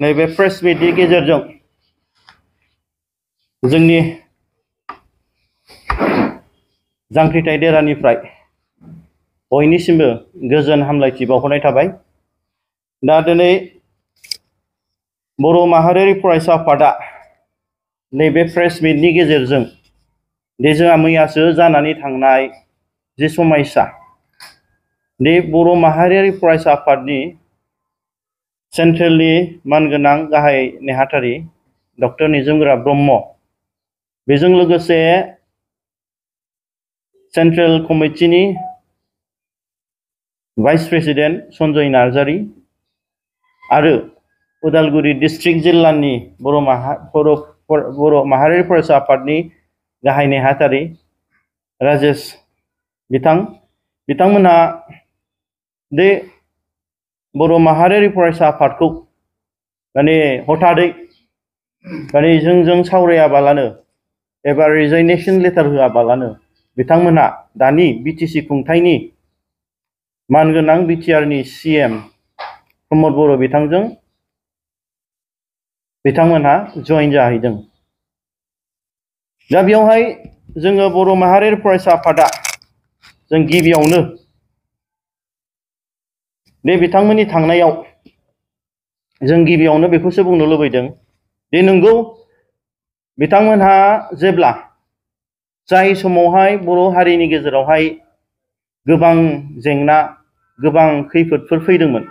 नैबे प्रेस मिटनि गेजेरजों जोंनि जांख्रिथाय देरानिफ्राय बयनिसिमबो गोजोन हामलायथि बावहरनाय थाबाय। दा दिनै बर' माहारियारि फरायसा आफादा नैबे प्रेस मिटनि गेजेरजों दे जोंहा मैयासो जानानै थांनाय जे समायसा दे बर' माहारियारि फरायसा आफादनि सेन्ट्रेलनि मानगोनां गाहाय नेहाथारि डक्टर निजोमगोरा ब्रह्म बेजों लोगोसे सेन्ट्रेल कमिटिनि भाइस प्रेसिडेन्ट सन्जय नार्जारी आरो उदालगुरि डिस्ट्रिक्ट जिल्लानि बर' माहारियारि फरायसा आफादनि गाहाय नेहाथारि राजेश बिथांमोनहा दे बर' माहारियारि फरायसा आफादखौ हथादै जोंजों सावरायाबालानो एबा रिजाइनेशन लेटार होआबालानो बिथांमोनहा दानि बिटिसि खुंथायनि मानगोनां बिटिआरनि सीएम प्रमद बर' बिथांमोनहा जइन जाहैदों। दा बेयावहाय जोङो बर' माहारियारि फरायसा आफादा जों गिबियावनो दे बिथांमोननि थांनायाव जों गिबियावनो बेखौसो बुंनो लुबैदों दे नंगौ बिथांमोनहा जेब्ला जाय समावहाय बर' हारिनि गेजेरावहाय गोबां जेंना गोबां खैफोदफोर फैदोंमोन,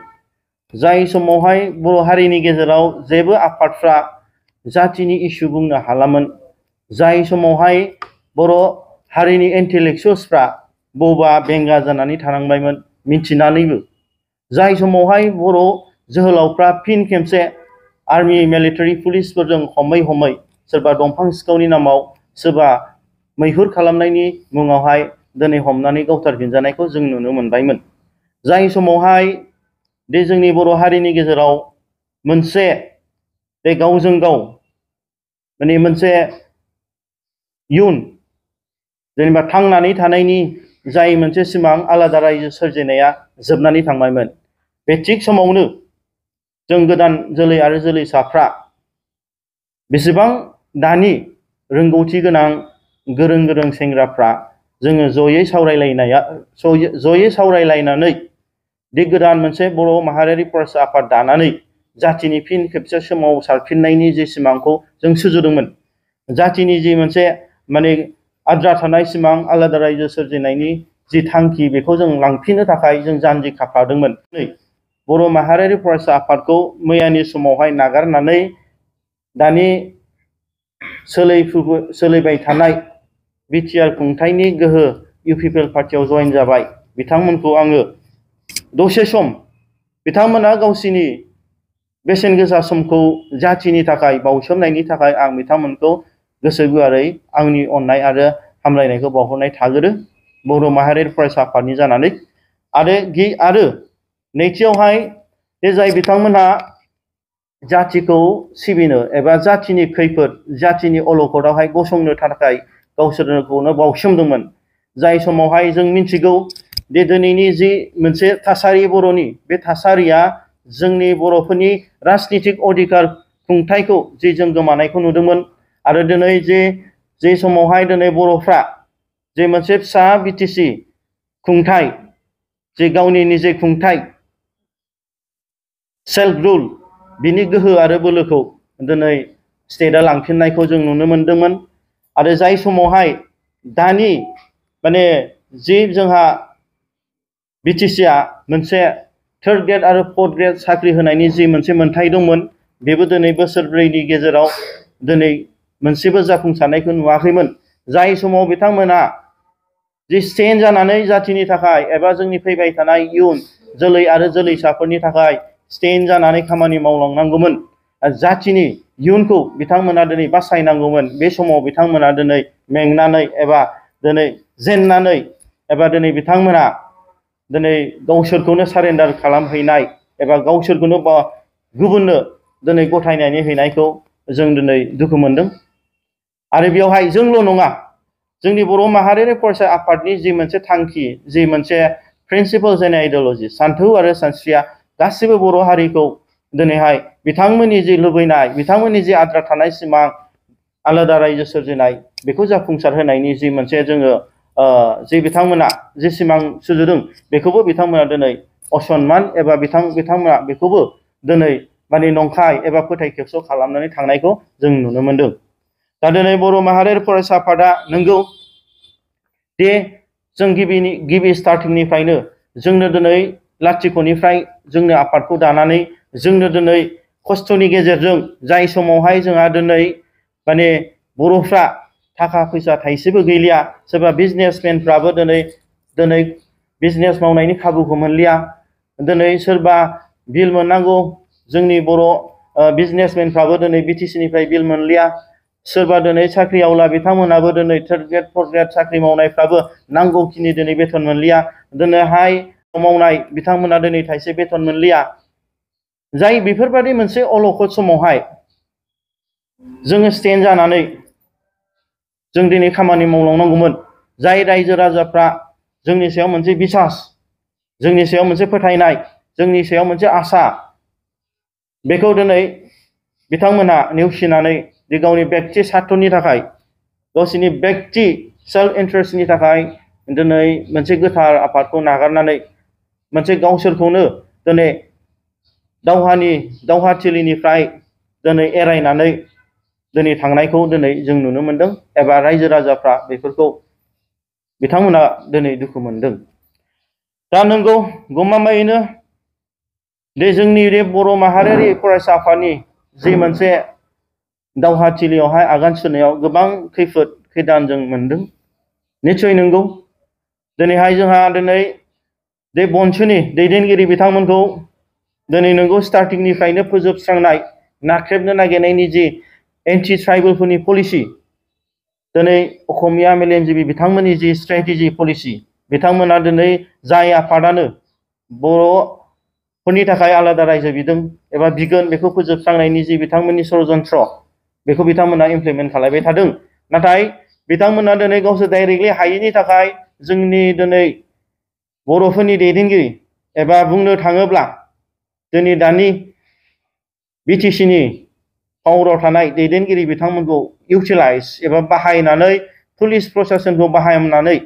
जाय समावहाय बर' हारिनि गेजेराव जेबो आफादफ्रा जातिनि इस्यु बुंनो हालामोन, जाय समावहाय बर' हारिनि इन्टेलेक्सुयेल्सफ्रा बबा बेंगा जानानै थानांबायमोन मिथिनानैबो, जाय समावहाय बर' जोहोलावफ्रा फिन खेबसे आर्मि मिलिटारि पुलिसफोरजों हमै सोरबा दंफां सिखावनि नामाव सोरबा मैहुर खालामनायनि मुङावहाय दिनै हमनानै गावथारफिनजानायखौ जों नुनो मोनबायमोन। जाय समावहाय दे जोंनि बर' हारिनि गेजेराव मोनसे बे गावजों गाव मोनसे इयुन जेनेबा थांनानै थानायनि जाय मोनसे सिमां आलादा रायजो सोरजिनाया जोबनानै थांबायमोन, बे थिग समावनो जों गोदान जोलै आरो जोलैसाफ्रा बेसेबां दानि रोंगौथि गोनां गोरों सेंग्राफ्रा जोङो जयै सावरायलायनानै दे गोदान मोनसे बर' माहारियारि फरायसा आफाद दानानै जातिनि फिन खेबसे सोमावसारफिननायनि जे सिमांखौ जों सुजुदोंमोन, जातिनि जि मोनसे आद्रा थानाय सिमां आलादा रायजो सोरजिनायनि जि थांखि बेखौ जों लांफिननो थाखाय जों जानजि खाफ्रादोंमोन। बर' माहारियारि फरायसा आफादखौ मैयानि समावहाय नागारनानै दानि सोलिबाय थानाय बिटिआर खुंथायनि गोहो इउपिपिएल पार्टियाव जइन जाबाय। बिथांमोनखौ आङो दसे सम बिथांमोना गावसिनि बेसेन गोसा समखौ जातिनि थाखाय बाउसोमनायनि थाखाय आं बिथांमोनखौ गोसो गुवारै आंनि अननाय आरो हामलायनायखौ बावहरनाय थागोरो बर' माहारियारि फरायसा आफादनि जानानै। आरो नैथियावहाय बे जाय बिथांमोनहा जातिखौ सिबिनो एबा जातिनि खैफोद जातिनि अलखदावहाय गसंनो थाखाय गावसोरखौनो बाउसोमदोंमोन, जाय समावहाय जों मिथिगौ दे दिनैनि जि मोनसे थासारि बर'नि बे थासारिया जोंनि बर'फोरनि राजनितिक अधिकार खुंथायखौ जि जों गोमानायखौ नुदोंमोन आरो दिनै जे समावहाय दिनै बर'फ्रा जे मोनसे फिसा बिटिसि खुंथाय जे गावनि निजे खुंथाय सेल्फ रुल बिनि गोहो आरो बोलोखौ दिनै स्टेटआ लांफिननायखौ जों नुनो मोनदोंमोन। आरो जाय समावहाय दानि जि जोंहा बिटिसिआ मोनसे थार्ड ग्रेड आरो फोर्थ ग्रेड साख्रि होनायनि जि मोनसे मोन्थाय दंमोन, बेबो दिनै बोसोरब्रैनि गेजेराव दिनै मोनसेबो जाफुंसारनायखौ नुवाखैमोन। जाय समाव बिथांमोना जि स्टेन्ड जानानै जातिनि थाखाय एबा जोंनि फैबाय थानाय इयुन जोलै आरो जोलैसाफोरनि थाखाय स्टेन्ड जानानै खामानि मावलांनांगौमोन, जातिनि इयुनखौ बिथांमोना दिनै बासायनांगौमोन, बे समाव बिथांमोना दिनै मेंनानै एबा दिनै जेननानै एबा दिनै बिथांमोना दिनै गावसोरखौनो सारेन्डार खालामहैनाय एबा गावसोरखौनो गुबुननो दिनै गथायनानै हैनायखौ जों दिनै दुखु मोनदों। आरो बेवहाय जोंल' नङा, जोंनि बर' माहारियारि फरायसा आफादनि जि मोनसे थांखि, जि मोनसे प्रिन्सिपल्स एन्ड आइडिय'लजि सान्थौ आरो सानस्रिया गासिबो बर' हारिखौ दिनैहाय बिथांमोननि जि लुबैनाय बिथांमोननि जि आद्रा थानाय सिमां आलादा रायजो सोरजिनाय बेखौ जाफुंसार होनायनि जि मोनसे जोङो जि बिथांमोना जि सिमां सुजुदों बेखौबो बिथांमोना दिनै असनमान एबा बिथांमोना बेखौबो दिनै माने नंखाय एबा फोथाय खेबस' खालामनानै थांनायखौ जों नुनो मोनदों। दा दिनै बर' माहारियारि फरायसा आफादा नंगौ दे जों गिबि स्टार्टिंनिफ्रायनो जोंनो दिनै लाथिख'निफ्राय जोंनो आफादखौ दानानै जोंनो दिनै खस्थ'नि गेजेरजों जाय समावहाय जोंहा दिनै माने बर'फ्रा थाखा फैसा थाइसेबो गैलिया सोरबा बिजनेसमेनफ्राबो दिनै बिजनेस मावनायनि खाबुखौ मोनलिया दिनै सोरबा बिल मोननांगौ जोंनि बर' बिजनेसमेनफ्राबो दिनै बिटिसिनिफ्राय बिल मोनलिया सोरबा दिनै साख्रि आवला बिथांमोनाबो दिनै थार्ड ग्रेड फर्थ ग्रेड साख्रि मावनायफ्राबो नांगौखिनि दिनै बेथन मोनलिया दिनैहाय मावनाय बिथांमोना दिनै थाइसे बेथन मोनलिया जाय बेफोरबायदि मोनसे अलखद समावहाय जोङो स्टेन्ड जानानै जों दिनै खामानि मावलांनांगौमोन जाय रायजो राजाफ्रा जोंनि सायाव मोनसे बिसास जोंनि सायाव मोनसे फोथायनाय जोंनि सायाव मोनसे आसा बेखौ दिनै बिथांमोना नेवसिनानै जे गावनि बेक्ति सार्थनि थाखाय गावसोरनि बेक्ति सेल्फ इन्टारेस्टनि थाखाय दिनै मोनसे गोथार आफादखौ नागारनानै मोनसे गावसोरखौनो दिनै दावहाथिलिनिफ्राय दिनै एरायनानै दिनै थांनायखौ दिनै जों नुनो मोनदों एबा रायजो राजाफ्रा बेफोरखौ बिथांमोना दिनै दुखु मोनदों। दा नंगौ गमामायैनो दे जोंनि बे बर' माहारियारि फरायसा आफादनि जि मोनसे दावहाथिलियावहाय आगान सुरनायाव गोबां खैफोद खैदान जों मोनदों निस्सय नंगौ दिनैहाय जोंहा दिनै बे बनसुनि दैदेनगिरि बिथांमोनखौ दिनै नंगौ स्टार्टिंनिफ्रायनो फोजोबस्रांनाय नाख्रेबनो नागिरनायनि जि एन्टि ट्राइबेलफोरनि पलिसि दिनै असमिया मेलेमजिबि बिथांमोननि जि स्ट्रेटेजि पलिसि बिथांमोना दिनै जाय आफादानो बर'फोरनि थाखाय आलादा रायजो बिदों एबा बिगोन बेखौ फोजोबस्रांनायनि जि बिथांमोननि षड़यन्त्र बेखौ बिथांमोना इमप्लिमेन्ट खालामबाय थादों नाथाय बिथांमोना दिनै गावसोर डाइरेक्टलि हायैनि थाखाय जोंनि दिनै बर'फोरनि दैदेनगिरि एबा बुंनो थाङोब्ला दिनै दानि बिटिसिनि पावाराव थानाय दैदेनगिरि बिथांमोनखौ इउटिलाइज एबा बाहायनानै पुलिस प्रशासनखौ बाहायनानै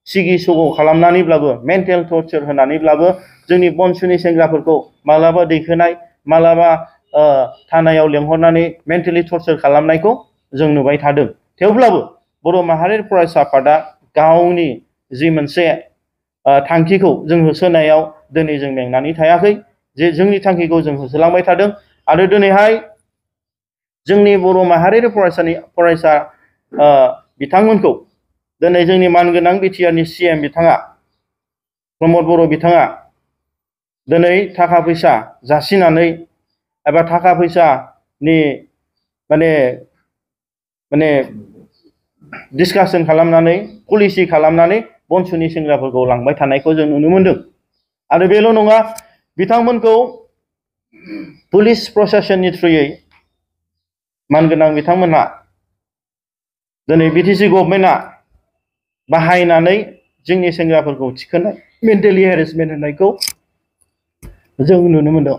सिगि सग' खालामनानैब्लाबो मेन्टेल टर्चार होनानैब्लाबो जोंनि बनसुनि सेंग्राफोरखौ मालाबा दैखोनाय मालाबा थानायाव लेंहरनानै मेन्टेलि टर्चार खालामनायखौ जों नुबाय थादों। थेवब्लाबो बर' माहारियारि फरायसा आफादा गावनि जि मोनसे थांखिखौ जों होसोनायाव दिनै जों मेंनानै थायाखै जे जोंनि थांखिखौ जों होसोलांबाय थादों आरो दिनैहाय जोंनि बर' माहारियारि फरायसा बिथांमोनखौ दिनै जोंनि मानगोनां बिटिआरनि CM बिथाङा प्रमद बर' बिथाङा दिनै थाखा फैसा जासिनानै एबा थाखा फैसानि माने डिसकासन खालामनानै पलिसि खालामनानै बनसुनि सेंग्राफोरखौ लांबाय थानायखौ जों नुनो मोनदों आरो बेल' नङा बिथांमोनखौ पुलिस प्रशासननि थ्रुयै मानगोनां बिथांमोनहा दिनै बिटिसि गभर्नमेन्टआ बाहायनानै जोंनि सेंग्राफोरखौ थिखोनाय मेन्टेलि हेरेसमेन्ट होनायखौ जों नुनो मोनदों।